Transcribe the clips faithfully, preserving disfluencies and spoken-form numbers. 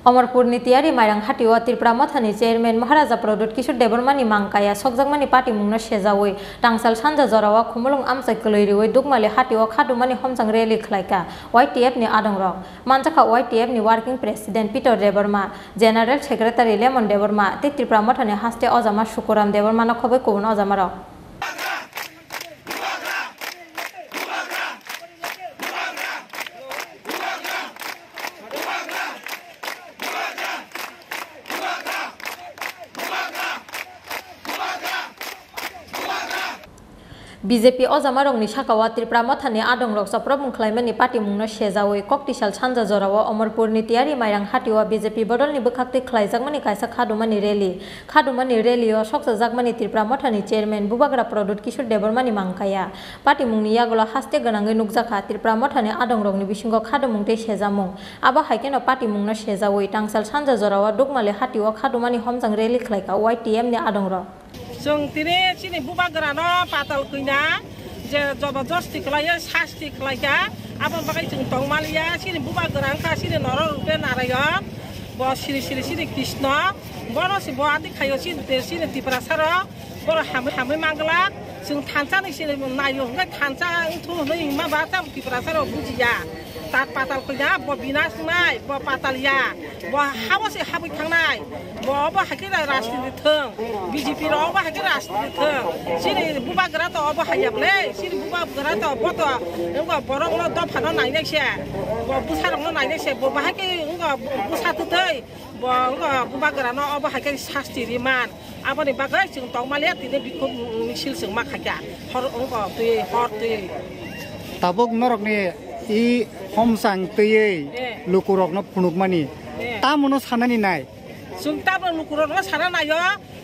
Omorpurni Tiyari Mairang Hatio Tripura Mothani Chairman Maharaja Pradyut Kishore Debbarmani mangkaya sokjakmani patimungno sejawi, tangsal sanja jorao khumulwng amchai kwlwi rwi Dukmali Hatio khadumani homjang rally khlaika Y T F ni adongrok. Manjakha Y T F ni Working President Peter Debbarma, General Secretary Lemon Debbarma tei Tripura Mothani haste ojama Sukuram Debbarmano khobwi kubun ojamarok. B J P ojamarokni sakao Tripura Mothani adongrok chopropmung khlaimani patimungno sejawi, koktisal sanja jorao Omorpurni Tiyari Mairang Hatio B J P bodolni bwkhaktwi khlaijakmani kaisa khadumani rally. Khadumani rally-o sokchajakmani Tripura Mothani Chairman Bubagra Pradyut Kishore Debbarmani mangkaya. Patimungni yagulo haste gwnangwi nukjakha Tripura Mothani adongrokni bisingo khadumung tei sejamung. Abo hai kheno patimungno sejawi tangsal sanja jorao Dukmali Hatio khadumani homjang rally khlaika Y T F ni adongrok. Chwng tini chini Bubagrano patal kwina je jobojosti khlaiwi sasti khlaika, abo bagwi chwng tongmaliya. Chini Bubagra wngkha chini Noro Rupe Narayon, bo Sri Sri Sri Krishna. Bono se bo ati khaio chini, chini Tiprasarok, boro hamwi hamwi manglak. Chwng thansa ni se naio hwnkhe thansa wngthu hwnwi hima ba tam Tiprasarok bujiya. Ta patal kwina bo binas wngnai, bo patal ya, bo habo se habwi thangnai, bo obo hai khe rajniti thwng, B J P rok obo hai khe rajniti thwng. Chini Bubagra to obo hai ya ble, chini Bubagra to bo to wngkha borokno dophano nainai se, bo bwsarokno nainai se, bo bahai khe wngkha bwsa twtwi. Bo wngkha Bubagrano obo hai khe sasti riman. Aboni bagwi chwng tongmaliya tini bikhuk misil chwng ma khaikha. Hor wngkha twi hor twi. Tabuk norokni i homsang twiwi Eh. lukurokno phunukmani. Eh. Tamono sanani nai. Chwng tabuk lukurokno sana naio.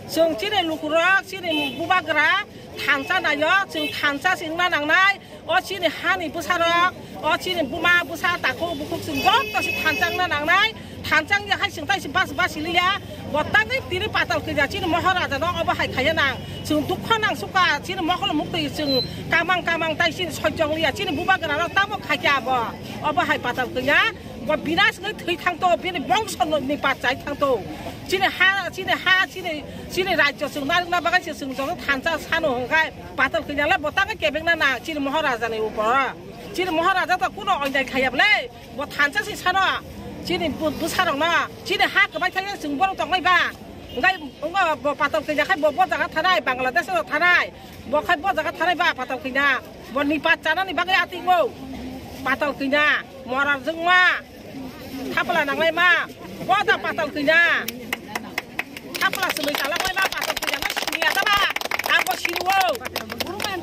Chwng chini lukurok chini Bubagra thansa naio. Chwng thansa se wngna nangnai. O chini hani bwsarok, o chini buma bwsa takhuk bukhuk chwng joto se thansa wngna nangnai, thansa wngya hai chwng tai se bas bas liya, bo tangwi tini patal kwina chini Maharaja no obo hai khaiya nang, chwng dukho nang sukha, chini mokol muktwi chwng kamang kamang tai chini sojjong liya, chini Bubagra no tamo khaikha abo, obo hai patal kwina, bo binas wngwi thwi thangto, bini bongso ni pat chai thangto, chini ha, chini ha, chini, chini rajyo chwng narwkna bagwi se chwng joto thansa sano hwnkhe, Patal kwina le bo tangwi kebengna nang chini Maharaja ni upor. Chini Maharaja to kuno onjai khaya bole. Bo thansa si sano. Chini bu-, bwsarok no. Chini ha kwbai thangya chwng borok tongnai ba. Ngai wngkha bo patal kwina khai bo, bo jaga thanai, Bangladesh ro thanai. Bo khai bo jaga thanai ba patal kwina. Bo ni pat chanani bagwi atingmo. Patal kwina. Moral jwngma. Thapla nangnai ma. Bo da patal kwina. Thapla swnwi chalak lai ma patal kwina no siniya da ba. Ang bo siniwo.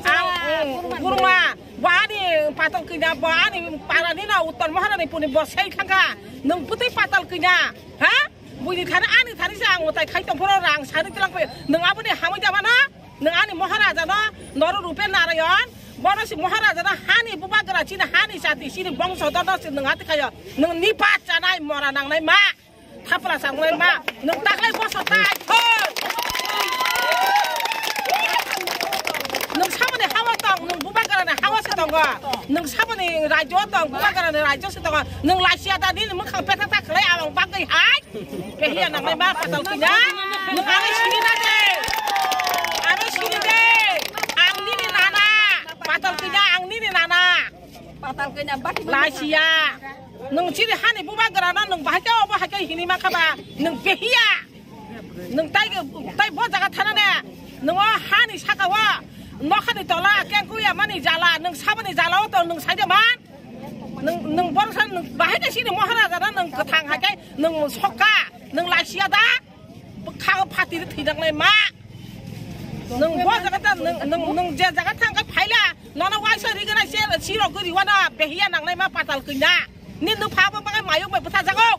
Ang, mm, gurma. Bo ani patal kwina, bo ani para ni na Uttor Maharani puni bo sei thangka. Nwng bwtwi patal kwina. Ha? Buini thani ani thani se ang utai khai tong phoro rang sani twlang pai. Nwng aboni hamwi da mano? Nwng ani Maharaja no, Noro Rupe Narayan, bono si Maharaja no hani bubagra chini hani jati chini bongso dono si nwng ati khayo. Nwng ni pat chanai mora nangnai ma. Thapla sangnai ma. Nwng taklai boso tai thon. Nwng saboni hawa tong, nwng bubagra ni hawa se tongo. Nwng saboni rajyo tong, bubagra ni rajyo se tongo. Nwng lasia da nini mwkhang peta ta khlai abang bagwi hai. Behiya nangnai ma patal kwina. Nwng ani sini na de. Ani sini de. Ang nini nana. Patal kwina ang nini nana. Patal kwina bati. Lasia. Nwng chini hani bubagra no nwng bahai khe obo hai khe hini ma kha ba. Nwng behiya. Nwng tai, tai bo jaga thana ne. Nwng o hani saka o. Nokhani tola kengkuya mani jala. Nwng saboni jala o to nwng saide man. Nwng, nwng borok sa nwng bahai khe sini Maharaja no nwng kwthang hai khe nwng sokha, nwng lasia da, bwkha o phatiri thwijaknai ma. Nwng bo jaga ta, nwng, nwng, nwng je jaga thang khe phaila, nono waisa rigana se, sirok gwi riwana behiya nangnai ma patal kwina. Ni nwng phabo bagai mayung bai bwtha jago.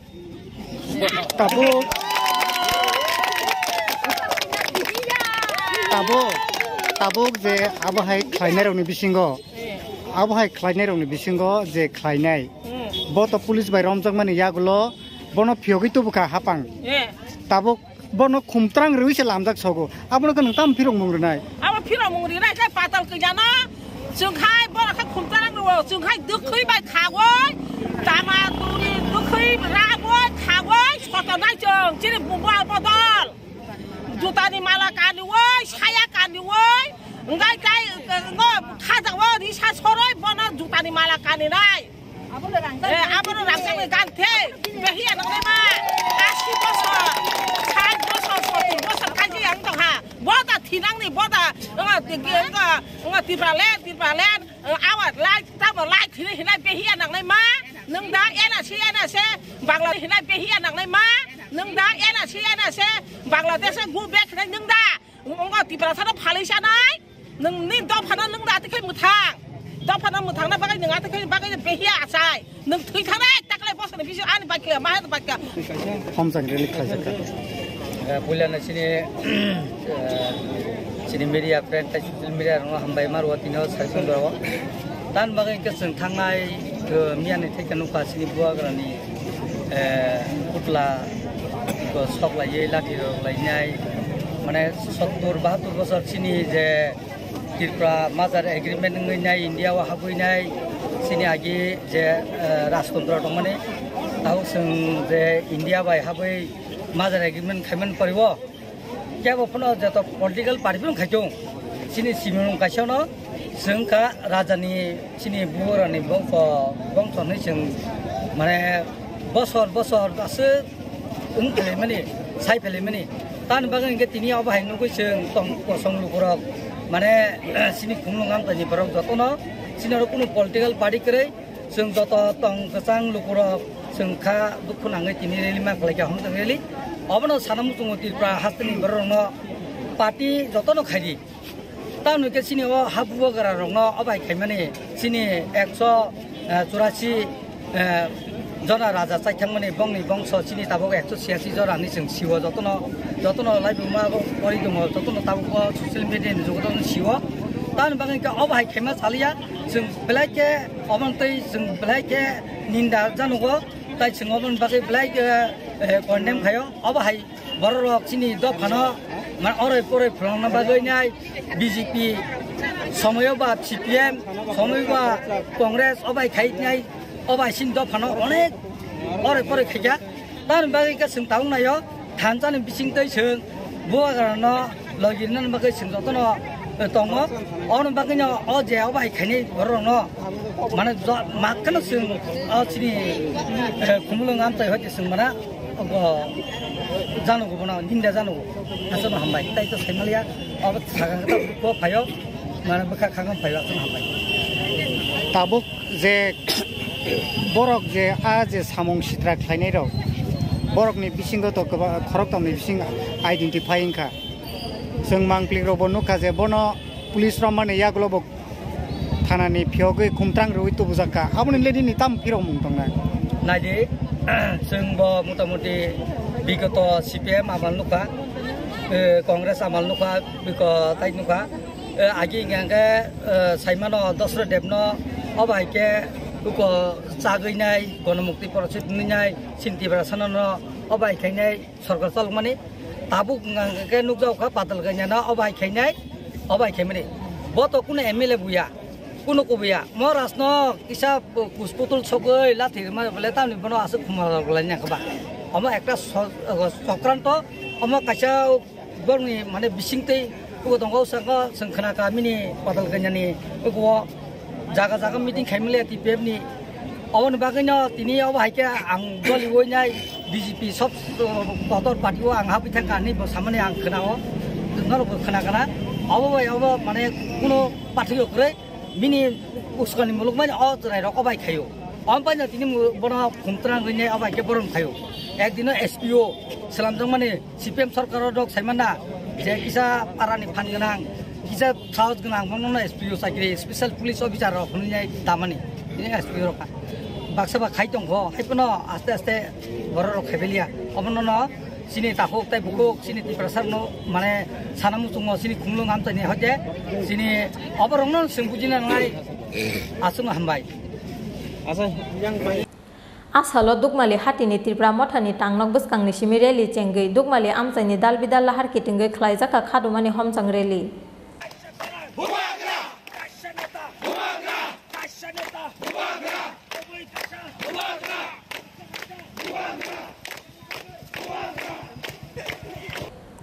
Tabuk. Tabuk. Tabuk je abo hai khlainairokni bisingo. Abo hai khlainairokni bisingo je khlainai. Hmm. Bo to police bai romjakmani yagulo bono phiyogwi tubukha hapang. Eh. Tabuk bono khumtrang rwi se lamjak sogo. Abono khe nwng tamo phirokmung rwnai? Abo phirokmung rwnai khe patal kwina no. Chwng khai borok khe khumtarang rwo, chwng khai dwkhwi bai khagoi, tama turi dwkhwi ragoi khagoi, so Chini bumba bodol. Jutani mala kaniwi, saya kaniwi. Ngai tai ngo khajawo risa soroi bono jutani mala kaninai. Eh, abono rangchakni ganthe. Behiya nangnai ma. Asi bosor, sait bosor, sottur bosor kaji ang tongha. Boda thinangni boda. Ngo, ngo, ngo Tipraland, Tipraland. Awa lai tamo lai thini hinai behiya nangnai ma. Nung da ena se, ena se. Bangla hinai behiya nangnai ma. Nung da ena se, ena se. Bangladesh go back hinai nung da. Ngo Tiprasa no phalai sanai. Nung ni dophano nung da atikhe muthang. Dophano muthang na bagai nung atikhe bagai behiya achai. Nung thwi thana ek takle bosoni bisi ani bakya, maha bakya. Homjang release khlaijak kha. Eh, puila na sini, eh, sini media friend tai social media rong hambai mar wati no sai sung ro. Tan bagai ke sung thangnai, eh, miani thai kanu ka sini buagrani, eh, putla ko sok lai ye lati rok lai nai. Mane sottur bahattur bosor sini je Tripura Major Agreement wngwi nai India o habwi nai sini agi je, eh, rajtontro tongmani tabuk chwng je India bai habwi Major Agreement khaimani poriwo kebo phano joto political party phano khaitong sini simung kaisa no chwng kha raja ni sini bugra ni bongso bongso hinwi chwng mane bosor bosor aswk wng phaimani, sai phaimani. Tani bagwi hwnkhe tini obo hai nugwi chwng tong kosong lukurok, mane, sini khumlwng amchaini borok jotono, sini oro kunu political party kwrwi, chwng joto tong kwchang lukurok, chwng kha dukhu nangwi tini rally ma khlaikha, hwnjak rally. Obono sana muchungo Tripura hasteni bororokno party jotono khaidi. Tamoni khe chini o ha bubagra rokno obai khaimani chini ekso, eh, churasi, eh, jona raja chaithangmani bongni bongso chini tabuk ekso chiyasi jora hinwi chwng sio jotono, jotono laibuma bo pori tongo, jotono tabuk o social media ni jugo jotono sio. Tamoni bagwi khe obo hai khaima chaliya, chwng belai khe obo tei chwng belai khe ninda janugo, tai chwng oboni bagwi belai khe, eh, condemn khaio, obo hai Bororok chini dophano, mane, oroi poroi phlongna bagwi nai B J P somoyo ba C P M somoyo ba Congress obai khai nai obai chini dophano onek oroi poroi khaikha. Tamoni bagwi khe chwng tabuk naio thansani bisingtwi chwng bubagrano logi rinani bagwi chwng jotono tongo. Oboni bagwino o je obai khainai bororokno mane jo-, makkano chwng o chini, eh, khumulwng amchai hoi chwng mana. Obo janogo bono, ninda janogo. Aswkno hambai. Tai to saimaliya, obo sakha khe tabuk phaio, mane bwkha khakang phaio, aswkno hambai. Tabuk je borok je a je samung sitra khlainai rok, borokni bisingo to kwba-, khorokthomni bising identify wngkha. Chwng mangpli rokbo nukha je bono police romani yagulo bo thanani phiyogwi khumtrang rwui tubujak kha. Aboni le nini tamo phirokmung tongnai? Naidi, chwng bo motamuti bigoto C P M amal nukha, eh, Congress amal nukha, biko tai nukha. Eh, agi hingkha khe, eh, saimano Dasarath Debno obo hai khe uko chagwi nai, Ganamukti Parishad wngwi nai, Sinti Brasanono obo hai khainai. Sorkar chalokmani tabuk hwnkha khe nukjago kha Patal Kanya no obo hai khainai, obo hai khaimani. Bo to kunu M L A buya, kunu kubuya. Mo rajno kisa kus putul sogwi lathi rwma bole tamni bono aswk khumar rok lai nang kha ba. Omo ekta so-, sokranto, omo kaisa borokni mane bisingtwi Ugo tongo saka chwng khna kha mini Patal Kanyani ugo jaga jaga meeting khaimaliya T P F ni. Oboni bagwino tini obo hai khe ang doliwi nai B J P sob, uh, kotor party o ang habwi thangkha hinwi bo samani ang khna o. Norok bo khna kana. Obo bai obo mane kuno party o kwrwi bini uskani muluk mani o chwrai rok obai khaio. Omo bai no tini mu-, bono khumtrang rinai obai khe borom khaio. Ekdino S P O slamjak mani C P M sorkar o dok saimana je kisa parani phan gwnang, kisa sahos gwnang, bono no S P O chakri, special police officer rok hwnwi nai damani, ini S P O rok baksa ba khai tong kho, hai phano aste aste borok rok khaibelia. Obono no chini takhuk tai bukhuk, chini Tiprasa no mane sana muchungo chini khumlung amchaini hoite chini oborok no chwng bujina nangnai. Aswkno hambai. Asa yang bai. A salo Dukmali hatini Tripura Mothani tangnok bwskangni simi rally chengwi Dukmali amchaini dal bidal lahar kitingwi khlaijak kha khadumani homchang rally.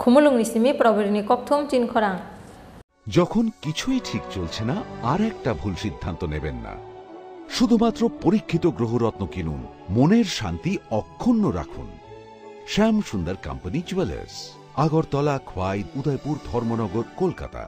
Khumulwngni simi Probirini kokthum chinkhorang. যখন কিছুই ঠিক চলছে না, আর একটা ভুল সিদ্ধান্ত নেবেন না। শুধুমাত্র পরীক্ষিত গ্রহরত্ন কিনুন, মনের শান্তি অক্ষুণ্ণ রাখুন। শ্যাম সুন্দর কোম্পানি জুয়েলার্স, আগরতলা, খোয়াই, উদয়পুর, ধর্মনগর, কলকাতা।